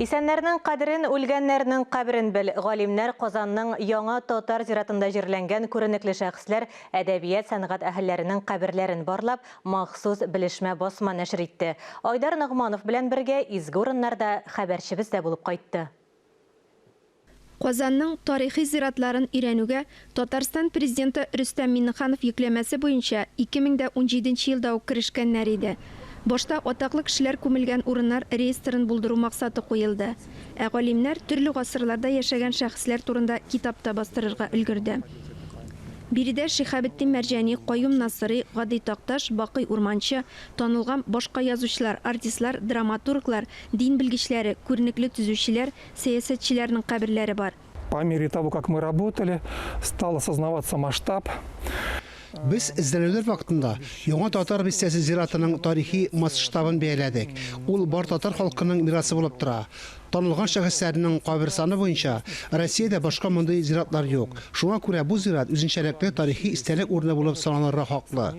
Исәннәрнең кадерен, үлгәннәрнең каберен бел. Галимнәр Казанның яңа татар зиратында җирләнгән күренекле шәхесләр, әдәбият, сәнгать әһелләренең каберләрен барлап, махсус белешмә басма нәшер итте. Айдар Ногманов белән бергә изге урыннарда хәбәрчебез дә булып кайтты. Казанның тарихи зиратларын өйрәнүгә Татарстан Президенты Рөстәм Миңнеханов йөкләмәсе буенча 2017 нче елда ук керешкәннәр иде. Башта атаклы кешеләр күмелгән урыннар реестрын булдыру максаты куелды. Ә галимнәр төрле гасырларда яшәгән шәхесләр турында китап та бастырырга өлгерде. Биредә Шиһабетдин Мәрҗани, Каюм Насыйри, Гади Такташ, Бакый Урманче, танылган башка язучылар, артистлар, драматурглар, дин белгечләре, күренекле төзүчеләр, Сәясәтчеләрнең каберләре бар. По мере того, как мы работали, стал осознаваться масштаб. Без эзләнүләр вакытында Яңа Татар бистәсе зиратының тарихи масштабын бәяләдек. Ул бар татар халкының мирасы булып тора. Танылган шәхесләрнең кабер саны буенча Россиядә башка мондый зиратлар юк. Шуңа күрә бу зират үзенчәлекле тарихи истәлек урыны булып саналырга хаклы.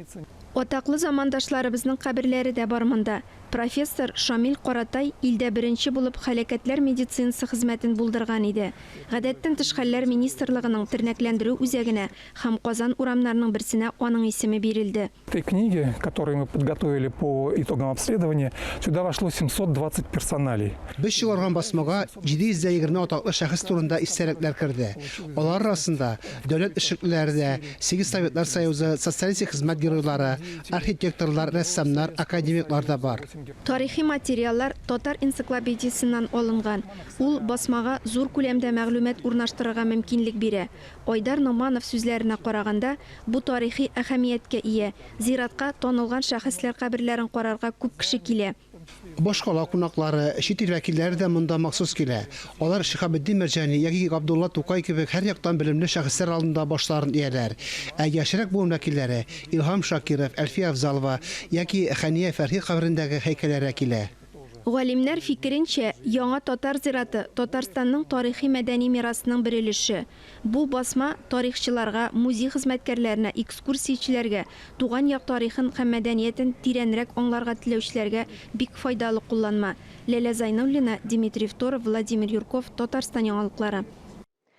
Атаклы замандашларыбызның каберләре дә бар монда. Профессор Шамил Каратай илдә беренче булып һәлакәтләр медицинасы хезмәтен булдырган иде. Гадәттән тыш хәлләр министрлыгының тернәкләндерү үзәгенә һәм Казан урамнарының берсенә аның исеме бирелде. Этой книге, которую мы подготовили по итогам обследования, сюда вошло 720 персоналий. Без чыгарган басмага 720 атаклы шәхес турында истәлекләр керде. Алар арасында дәүләт эшлеклеләре дә, сигез Советлар Союзы, Социалистик Хезмәт Геройлары, архитекторлар, рәссамнар, академиклар да бар. Тарихи материаллар Татар энциклопедиясеннән алынган. Ул басмага зур күләмдә мәгълүмат урнаштырырга мөмкинлек бирә. Айдар Номанов сүзләренә караганда, бу тарихи әһәмияткә ия. Зиратка танылган шәхесләр каберләрен карарга күп кеше килә. Башкала кунаклары, чит ил вәкилләре дә монда махсус килә. Алар Шиһабетдин Мәрҗани яки Габдулла Тукай кебек һәрьяктан белемле шәхесләр алдында башларын ияләр. Ә яшьрәк буын вәкилләре Илһам Шакиров, Әлфия Афзалова яки Хәния Фәрхи каберендәге һәйкәлләргә килә. Галимнәр фикеренчә, яңа татар зираты, Татарстанның тарихи-мәдәни мирасының бер өлеше. Бу басма тарихчыларга, музей хезмәткәрләренә, экскурсиячеләргә, туган як тарихын һәм мәдәниятен тирәнрәк аңларга теләүчеләргә бик файдалы кулланма. Ләлә Зайнуллина, Дмитрий Второв, Владимир Юрков, Татарстан яңалыклары.